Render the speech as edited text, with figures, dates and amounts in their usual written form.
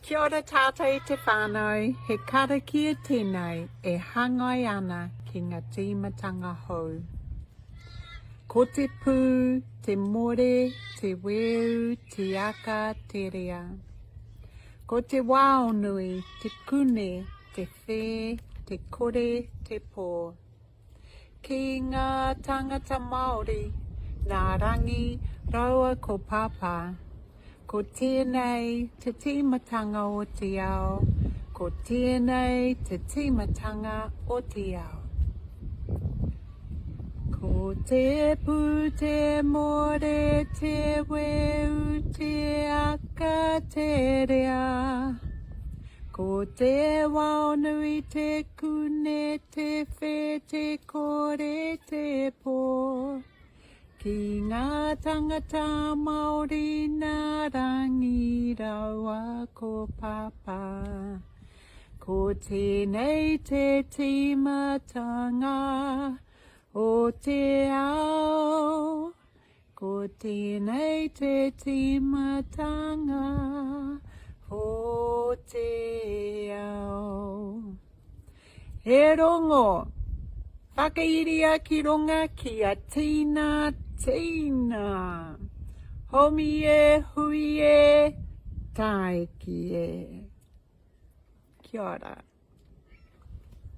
Kia ora tātou e te whānau, he karakia tēnei e hāngai ana ki ngā tīmatanga hou. Ko te pū, te more, te weu, te aka, te rea. Ko te waonui, te kune, te whē, te kore, te pō. Ki ngā tāngata Māori, nā Rangi rāua ko Pāpā. Ko tēnei te tīmatanga o te ao, ko tēnei te tīmatanga o te ao. Ko te pū, te more, te weu, te aka, te rea. Ko te waonui, te kune, Te whe, te kore, te po. Ki nga tangata Maori na Rangi raua ko Papa. Ko tenei te timatanga o te ao. Ko tēnei te tīmatanga o te ao. He rongo! Whakairia ki runga kia tīna tīna! Homi e, hui e, tāiki e. Kia ora.